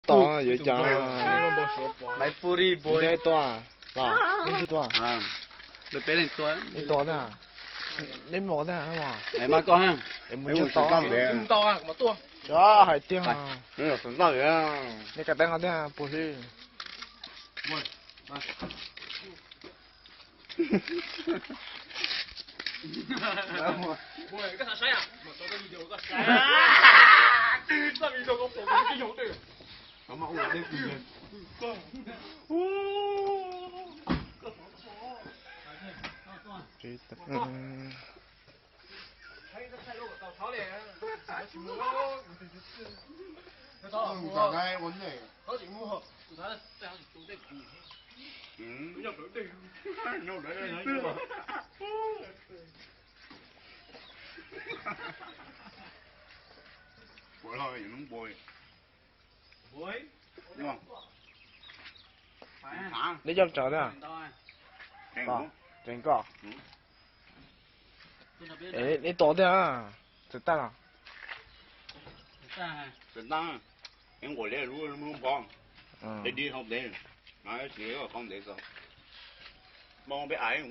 Tos yuav cas? Neb tua, los neb tsis tua? Neb tua ntag, neb mos ntag. Mus nyob tod. Hais tiag, neb kav teeb qhov tiag puas hli. Neb coj tso thiab? Tseem koj. Neb tua thiab? Txawm tag los? Nquam li lub lub npho, dib dib hauv ntev, tsis hauv ntev txog, npoj peb ais.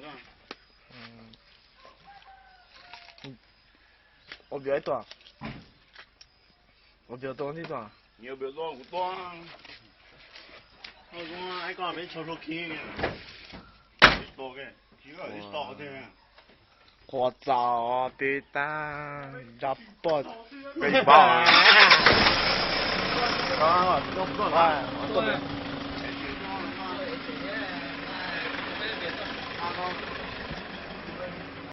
Ua piv ib tuam, ua piv tua ib tuam. Nyias piv tua kuv tua. Ib koj peb tsho hlua khi, ib tua, ib tua thiab. Qhuav txaus peb tag, nrab poj, peb poj.